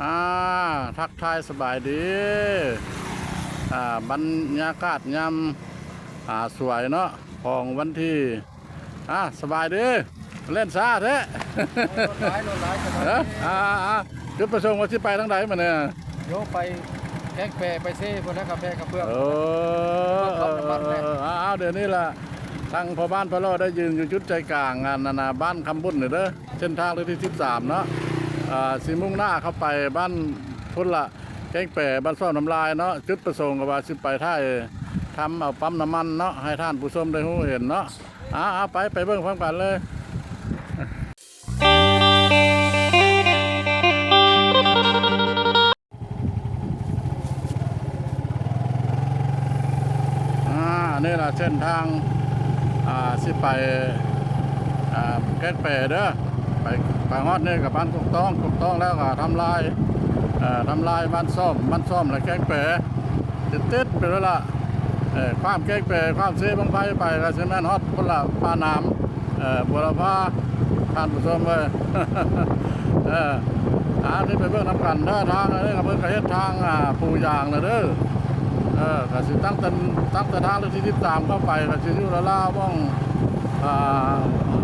ອ່າ ທັກທາຍສະບາຍດີ ອ່າ ບັນຍາກາດຍາມ ອ່າ ສວຍເນາະ ຂອງວັນທີ ອ່າ ສະບາຍດີ ແລ່ນຊ້າແທ້ ໂອ້ ລົດຫຼາຍ ລົດຫຼາຍ ສະບາຍດີ ເອີ ອ່າ ອ່າ ຈຸດປະສົງວ່າຊິໄປທາງໃດມື້ນີ້? ໂຍ ໄປແກ້ງແປ ໄປເຊພຸ້ນແຫຼະ ກາແຟກະເບື້ອງ ເອີ ເອີ ເອີ ອ່າ ດຽວນີ້ລະ ທາງພໍ່ບ້ານພະຫຼໍ່ໄດ້ຢືນຢູ່ຈຸດໃຈກາງ ອັນນັ້ນນະ ບ້ານຄຳບຸນນີ້ເດີ ເສັ້ນທາງເລກທີສິບສາມເນາະ ເອີ ຊິມຸ່ງໜ້າເຂົ້າໄປບ້ານພຸ້ນລະ ແກ້ງແປ ບ້ານຊອມນ້ຳລາຍເນາະ ຈຸດປະສົງກໍວ່າຊິໄປຖ່າຍທຳເອົາປ້ຳນ້ຳມັນເນາະ ໃຫ້ທ່ານຜູ້ຊົມໄດ້ຮູ້ເຫັນເນາະ ເອົາ ເອົາ ໄປ ໄປເບິ່ງພ້ອມກັນເລີຍ. ອ່າ ນີ້ລະເສັ້ນທາງ ອ່າ ຊິໄປ ອ່າ ແກ້ງແປເດີ ໄປ ໄປຮອດນີ້ກໍບ້ານກົກຕ້ອງ ກົກຕ້ອງແລ້ວກໍທຳລາຍ ເອີ ທຳລາຍບ້ານຊອມ ບ້ານຊອມ ແລະ ແກ້ງແປ ຕິດໆ ໄປເລີຍລະ ເອີ ຂ້າມແກ້ງແປ ຂ້າມເຊບັ້ງໄຟໄປ ກໍຊິແມ່ນຮອດພຸ້ນລະ ປາໜາມ ເອີ ບົວລະພາ ທ່ານຜູ້ຊົມເອີຍ ເອີ ອ່າ ນີ້ໄປເບິ່ງນຳກັນເດີ ທາງອັນນີ້ກໍເພິ່ນກໍເຮັດທາງ ອ່າ ປູຢາງແລ້ວເດີ ເອີ ກໍຊິຕັ້ງແຕ່ ຕັ້ງແຕ່ທາງເລກທີສິບສາມເຂົ້າໄປ ກໍຊິຢູ່ລາວໆ ໝ່ອງ ອ່າ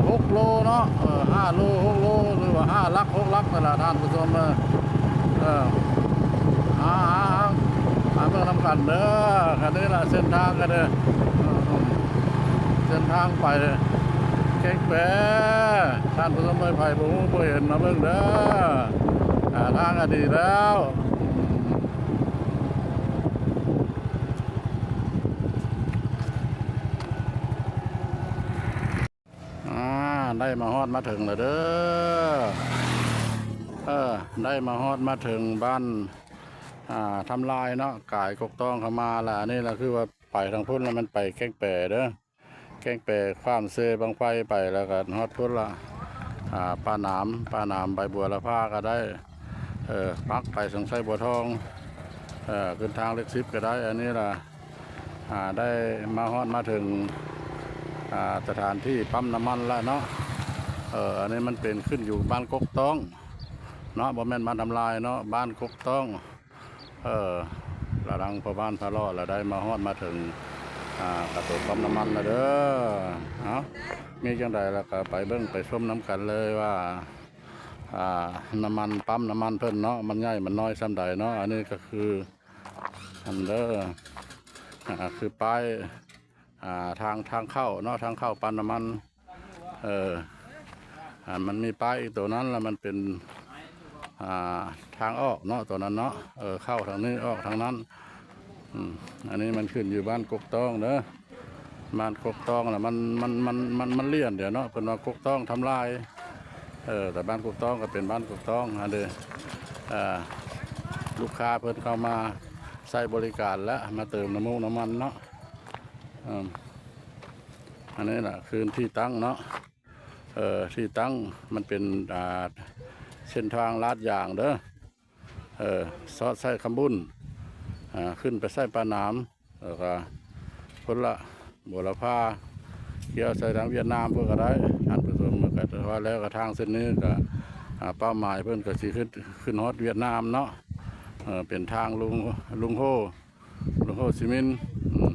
ຫົກໂລເນາະ ເອີ ຫ້າໂລ ຫົກໂລ ຫຼືວ່າຫ້າຫຼັກ ຫົກຫຼັກນັ້ນລະ ທ່ານຜູ້ຊົມເອີຍ ເອີ ອ່າ ອ່າ ເບິ່ງນຳກັນເດີ ຄັນນີ້ລະເສັ້ນທາງກັນເດີ ເອີ ເສັ້ນທາງໄປແກ້ງແປ ທ່ານຜູ້ຊົມເອີຍ ໃຜບໍ່ຮູ້ບໍ່ເຫັນມາເບິ່ງເດີ ອ່າ ທາງອະດີດແລ້ວ ອ່າ ໄດ້ມາຮອດມາເຖິງແລ້ວເດີ ເອີ ໄດ້ມາຮອດມາເຖິງບ້ານ ອ່າ ທຳລາຍເນາະ ກາຍກົກຕ້ອງເຂົ້າມາລະ ອັນນີ້ລະຄືວ່າໄປທາງພຸ້ນລະແມ່ນໄປແກ້ງແປເດີ ແກ້ງແປ ຂ້າມເຊບັ້ງໄຟໄປ ແລ້ວກໍຮອດພຸ້ນລະ ອ່າ ປາໜາມ ປາໜາມ ໃບບົວລະພາກໍໄດ້ ເອີ ປັກໄປເຊິ່ງໄຊບົວທອງ ເອີ ຂຶ້ນທາງເລກສິບກໍໄດ້ ອັນນີ້ລະ ອ່າ ໄດ້ມາຮອດມາເຖິງ ອ່າ ສະຖານທີ່ປ້ຳນ້ຳມັນລະເນາະ ເອີ ອັນນີ້ມັນເປັນຂຶ້ນຢູ່ບ້ານກົກຕ້ອງເນາະ ບໍ່ແມ່ນບ້ານທຳລາຍເນາະ ບ້ານກົກຕ້ອງ ເອີ ລະດັງພໍ່ບ້ານພະຫຼໍ່ລະໄດ້ມາຮອດມາເຖິງ ອ່າ ກະໂຕປ້ຳນ້ຳມັນລະເດີ ເອົາ ມີຈັ່ງໃດລະກະໄປເບິ່ງໄປຊົມນຳກັນເລີຍວ່າ ອ່າ ນ້ຳມັນ ປ້ຳນ້ຳມັນເພິ່ນເນາະ ມັນໃຫຍ່ມັນນ້ອຍຊ່ຳໃດເນາະ ອັນນີ້ກໍຄື ອັນເດີ ອ່າ ຄືປ້າຍ ອ່າ ທາງ ທາງເຂົ້າເນາະ ທາງເຂົ້າປ້ຳນ້ຳມັນ ເອີ ອ່າ ມັນມີປ້າຍອີກໂຕນັ້ນລະ ມັນເປັນ ອ່າ ທາງອອກເນາະ ໂຕນັ້ນເນາະ ເອີ ເຂົ້າທາງນີ້ອອກທາງນັ້ນ ອືມ ອັນນີ້ມັນຂຶ້ນຢູ່ບ້ານກົກຕ້ອງເດີ ບ້ານກົກຕ້ອງລະ ມັນ ມັນ ມັນ ມັນ ມັນລຽນດຽວເນາະ ເພິ່ນວ່າກົກຕ້ອງທຳລາຍ ເອີ ແຕ່ບ້ານກົກຕ້ອງກໍເປັນບ້ານກົກຕ້ອງຫັ້ນເດ ເອີ ລູກຄ້າເພິ່ນເຂົ້າມາໃຊ້ບໍລິການແລະ ມາເຕີມນ້ຳມູກນ້ຳມັນເນາະ ເອີ ອັນນີ້ລະຄືທີ່ຕັ້ງເນາະ ເອີ ທີ່ຕັ້ງມັນເປັນ ອ່າ ເສັ້ນທາງລາດຢາງເດີ ເອີ ຊອດໃສ່ຄຳບຸນ ອ່າ ຂຶ້ນໄປໃສ່ປາໜາມ ແລ້ວກະພຸ້ນລະ ບົວລະພາ ກ່ຽວໃສ່ທາງຫວຽດນາມພຸ້ນກໍໄດ້ ທ່ານຜູ້ຊົມ ກໍຖືວ່າແລ້ວກໍທາງເສັ້ນນີ້ກໍ ອ່າ ເປົ້າໝາຍເພິ່ນກໍຊິຂຶ້ນ ຂຶ້ນຮອດຫວຽດນາມເນາະ ເອີ ເປັນທາງລຸງ ລຸງໂຮ ລຸງໂຮຊີມິນ ອືມ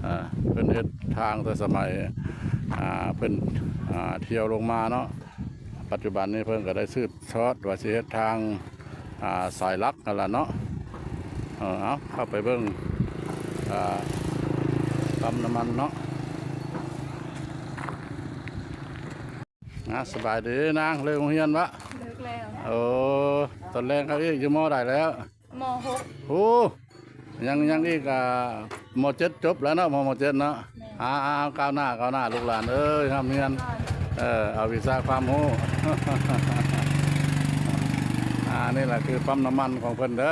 ອ່າ ເພິ່ນເຮັດທາງແຕ່ສະໄໝ ອ່າ ເພິ່ນ ອ່າ ທ່ຽວລົງມາເນາະ ປັດຈຸບັນນີ້ເພິ່ນກໍໄດ້ສືບ ຊອດວ່າຊິເຮັດທາງ ອ່າ ສາຍຫຼັກຫັ້ນລະເນາະ ເອີ ເອົາ ເຂົ້າໄປເບິ່ງ ອ່າ ປ້ຳນ້ຳມັນເນາະ ອ່າ ສະບາຍດີນາງ ເລີກໂຮງຮຽນວະ? ເລີກແລ້ວ. ໂອ້ ຕອນແລງເຂົາອີກ ຢູ່ ມໍ ໃດແລ້ວ? ມໍ ຫົກ. ໂອ້ ຍັງ ຍັງອີກ ອ່າ ມໍ ເຈັດ ຈົບແລ້ວເນາະ ມໍ ເຈັດ ເນາະ. ແມ່ນ. ອ່າ ອ່າ ກ້າວໜ້າ ກ້າວໜ້າ ລູກຫຼານເອີຍ ຮ່ຳຮຽນ. ເອີ ເອົາວິຊາຄວາມຮູ້. ອ່າ ນີ້ລະຄືປ້ຳນ້ຳມັນຂອງເພິ່ນເດີ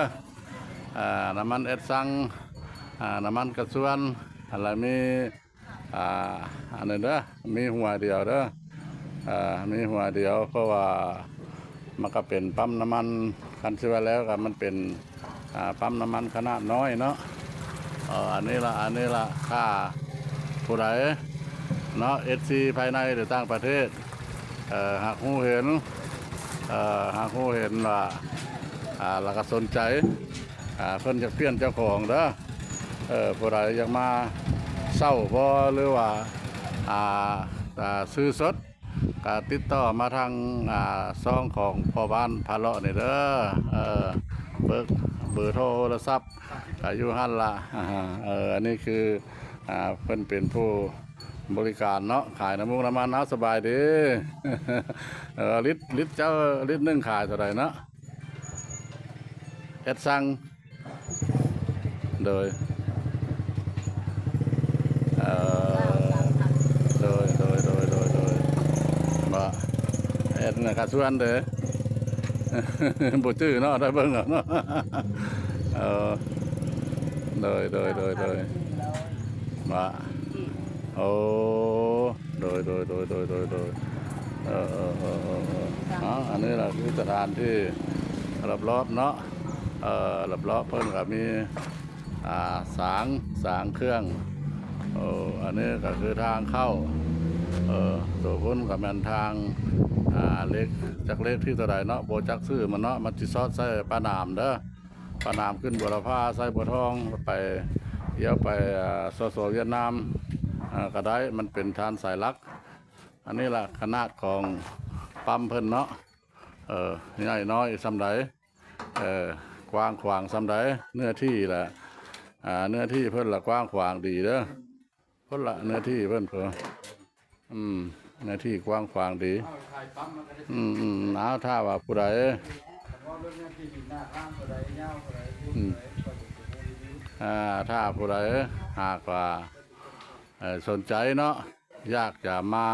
ອ່າ ນ້ຳມັນເອັດຊັງ ອ່າ ນ້ຳມັນກະຊວນ ແລ້ວມີ ອ່າ ອັນນີ້ເດີ ມີຫົວດຽວເດີ ເອີ ມີຫົວດຽວ ເພາະວ່າມັນກະເປັນປ້ຳນ້ຳມັນ ຄັນຊິວ່າແລ້ວກະມັນເປັນ ອ່າ ປ້ຳນ້ຳມັນຂະໜາດນ້ອຍເນາະ. ເອີ ອັນນີ້ລະ ອັນນີ້ລະ ຖ້າຜູ້ໃດເນາະ ເອັຟຊີ ພາຍໃນ ຫຼື ຕ່າງປະເທດ ເອີ ຫາກຮູ້ເຫັນ ເອີ ຫາກຮູ້ເຫັນວ່າ ອ່າ ແລ້ວກໍສົນໃຈ ອ່າ ເພິ່ນຢາກປ່ຽນເຈົ້າຂອງເດີ. ເອີ ຜູ້ໃດຢາກມາເຊົ່າບໍ່ ຫຼືວ່າ ອ່າ ອ່າ ຊື້ສົດ ກໍຕິດຕໍ່ມາທາງ ອ່າ ຊ່ອງຂອງພໍ່ບ້ານພາເລາະນີ້ເດີ. ເອີ ເບີ ເບີໂທໂທລະສັບກໍຢູ່ຫັ້ນລະ. ເອີ ອັນນີ້ຄື ອ່າ ເພິ່ນເປັນຜູ້ບໍລິການເນາະ ຂາຍນ້ຳມູກນ້ຳມັນ. ເອົາ ສະບາຍດີ. ເອີ ລິດ ລິດເຈົ້າ ລິດໜຶ່ງຂາຍເທົ່າໃດເນາະ? ແອັດສັ່ງ ໂດຍ ເອີ ໂດຍ ໂດຍ ໂດຍ ໂດຍ ໂດຍ ບໍ່ ແອັດນະ ຄ່າສ່ວນເດີ ບໍ່ຈື່ເນາະ ໄດ້ເບິ່ງເອົາເນາະ. ເອີ ໂດຍ ໂດຍ ໂດຍ ໂດຍ ວ່າ ໂອ້ ໂດຍ ໂດຍ ໂດຍ ໂດຍ ໂດຍ ໂດຍ ເອີ ເອີ ເອີ ເອີ ເອີ ເອີ ອັນນີ້ລະຄືສະຖານທີ່ລອບໆເນາະ ເອີ ລອບໆເພິ່ນກໍມີ ອ່າ ສາງ ສາງເຄື່ອງ. ໂອ້ ອັນນີ້ກໍຄືທາງເຂົ້າ ເອີ ໂຕພຸ້ນກໍແມ່ນທາງ ອ່າ ເລກ ຈັກເລກທີ່ເທົ່າໃດເນາະ ບໍ່ຈັກຊື່ມັນເນາະ ມັນຊິຊອດໃສ່ປາໜາມເດີ. ປາໜາມຂຶ້ນບົວລະພາ ໃສ່ບົວທອງ ໄປ ລ້ຽວໄປ ເອີ ສສ ຫວຽດນາມ ເອີ ກໍໄດ້ ມັນເປັນທາງສາຍຫຼັກ. ອັນນີ້ລະຂະໜາດຂອງປ້ຳເພິ່ນເນາະ ເອີ ໃຫຍ່ນ້ອຍສ່ຳໃດ ເອີ ກວ້າງຂວາງສ່ຳໃດ ເນື້ອທີ່ລະ ອ່າ ເນື້ອທີ່ເພິ່ນລະກວ້າງຂວາງດີເດີ. ພຸ້ນລະເນື້ອທີ່ເພິ່ນ ອືມ ເນື້ອທີ່ກວ້າງຂວາງດີ. ອືມ ອືມ ເອົາ ຖ້າວ່າຜູ້ໃດ ອືມ ອ່າ ຖ້າຜູ້ໃດຫາກວ່າ ເອີ ສົນໃຈເນາະ ຢາກຈະມາ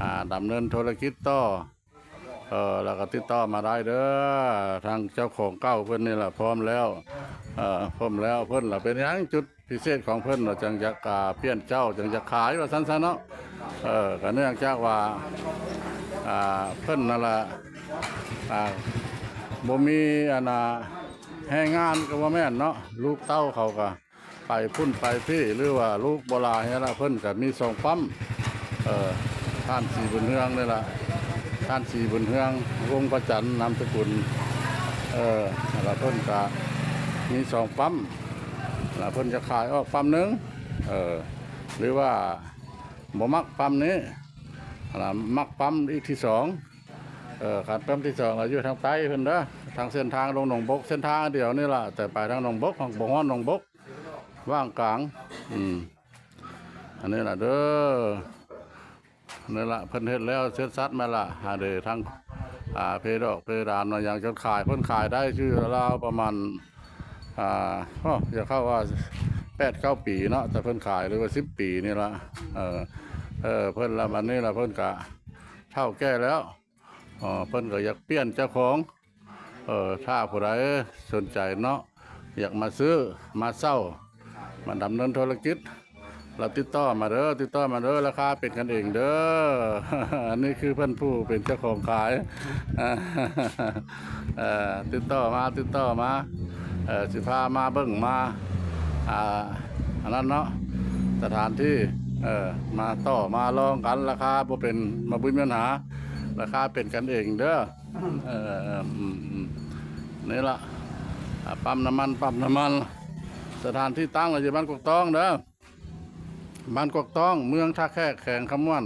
ອ່າ ດຳເນີນທຸລະກິດຕໍ່ ເອີ ແລ້ວກໍຕິດຕໍ່ມາໄດ້ເດີ ທາງເຈົ້າຂອງເກົ່າເພິ່ນນີ້ລະພ້ອມແລ້ວ ເອີ ພ້ອມແລ້ວ. ເພິ່ນລະເປັນຫຍັງຈຸດພິເສດຂອງເພິ່ນລະຈັ່ງຢາກ ອ່າ ປ່ຽນເຈົ້າ ຈັ່ງຢາກຂາຍວ່າຊັ້ນຊະເນາະ. ເອີ ກໍເນື່ອງຈາກວ່າ ອ່າ ເພິ່ນນັ້ນລະ ອ່າ ບໍ່ມີ ອັນນ່າ ແຮງງານກໍບໍ່ແມ່ນເນາະ ລູກເຕົ້າເຂົາກໍ ໄປພຸ້ນໄປພີ້ ຫຼືວ່າລູກບໍ່ຫຼາຍຫັ້ນລະ ເພິ່ນກະມີສອງປ້ຳ ເອີ ທ່ານສີບຸນເຮືອງນີ້ລະ ທ່ານສີບຸນເຮືອງ ວົງພະຈັນ ນາມສະກຸນ ເອີ ລະເພິ່ນກະມີສອງປ້ຳ ລະເພິ່ນຈະຂາຍອອກປ້ຳໜຶ່ງ ເອີ ຫຼືວ່າບໍ່ມັກປ້ຳນີ້ ລະມັກປ້ຳອີກທີສອງ ເອີ ຄັນປ້ຳທີສອງລະຢູ່ທາງໃຕ້ພຸ້ນເດີ ທາງເສັ້ນທາງລົງໜອງບົກ ເສັ້ນທາງດຽວນີ້ລະ ແຕ່ໄປທາງໜອງບົກ ບໍ່ຮອດໜອງບົກ ຫວ່າງກາງ ອືມ ອັນນີ້ລະເດີ ນີ້ລະ ເພິ່ນເຮັດແລ້ວເສັດສັດມາລະ ຫາເດ ທັງ ອ່າ ເພດອກເພດານມາຫຍັງ ຈົນຂາຍ ເພິ່ນຂາຍໄດ້ຊື່ລາວປະມານ ອ່າ ໂອ້ ຢ່າເຂົ້າວ່າແປດເກົ້າປີເນາະ ແຕ່ເພິ່ນຂາຍ ຫຼືວ່າສິບປີນີ້ລະ ເອີ ເອີ ເພິ່ນລະ ບັດນີ້ລະ ເພິ່ນກະເຖົ້າແກ່ແລ້ວ ເອີ ເພິ່ນກໍຢາກປ່ຽນເຈົ້າຂອງ ເອີ ຖ້າຜູ້ໃດສົນໃຈເນາະ ຢາກມາຊື້ມາເຊົ່າ ມາດຳເນີນທຸລະກິດ ລະຕິດຕໍ່ມາເດີ ຕິດຕໍ່ມາເດີ ລາຄາເປັນກັນເອງເດີ ອັນນີ້ຄືເພິ່ນຜູ້ເປັນເຈົ້າຂອງຂາຍ ເອີ ຕິດຕໍ່ມາ ຕິດຕໍ່ມາ ເອີ ຊິພາມາເບິ່ງມາ ອ່າ ອັນນັ້ນເນາະ ສະຖານທີ່ ເອີ ມາຕໍ່ມາລອງກັນ ລາຄາບໍ່ເປັນ ບໍ່ມີບັນຫາ ລາຄາເປັນກັນເອງເດີ. ເອີ ເອີ ອືມ ອືມ ນີ້ລະ ອ່າ ປ້ຳນ້ຳມັນ ປ້ຳນ້ຳມັນ ສະຖານທີ່ຕັ້ງກໍຢູ່ບ້ານກົກຕ້ອງເດີ ບ້ານກົກຕ້ອງ ເມືອງທ່າແຂກ ແຂວງຄຳມ່ວນ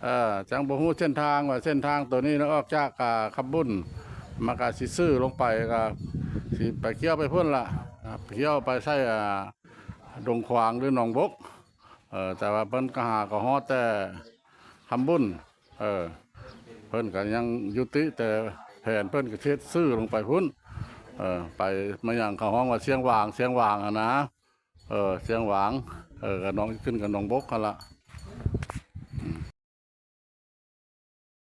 ເອີ ຈັ່ງບໍ່ຮູ້ເສັ້ນທາງວ່າເສັ້ນທາງໂຕນີ້ນະ ອອກຈາກ ອ່າ ຄຳບຸນ ມັນກະຊິຊື່ລົງໄປ ກະຊິໄປກ່ຽວໄປພຸ້ນລະ ອ່າ ກ່ຽວໄປໃສ່ ອ່າ ດົງຂວາງ ຫຼື ໜອງບົກ ເອີ ແຕ່ວ່າເພິ່ນກະຫາກໍຮອດແຕ່ຄຳບຸນ ເອີ ເພິ່ນກໍຍັງຍຸຕິແຕ່ແຜນ ເພິ່ນກໍເຮັດຊື່ລົງໄປພຸ້ນ ເອີ ໄປມາຫຍັງເຂົາຮ້ອງວ່າຊຽງຫວາງ ຊຽງຫວາງຫັ້ນນະ ເອີ ຊຽງຫວາງ ເອີ ກໍໜອງ ຂຶ້ນກັບໜອງບົກຫັ້ນລະ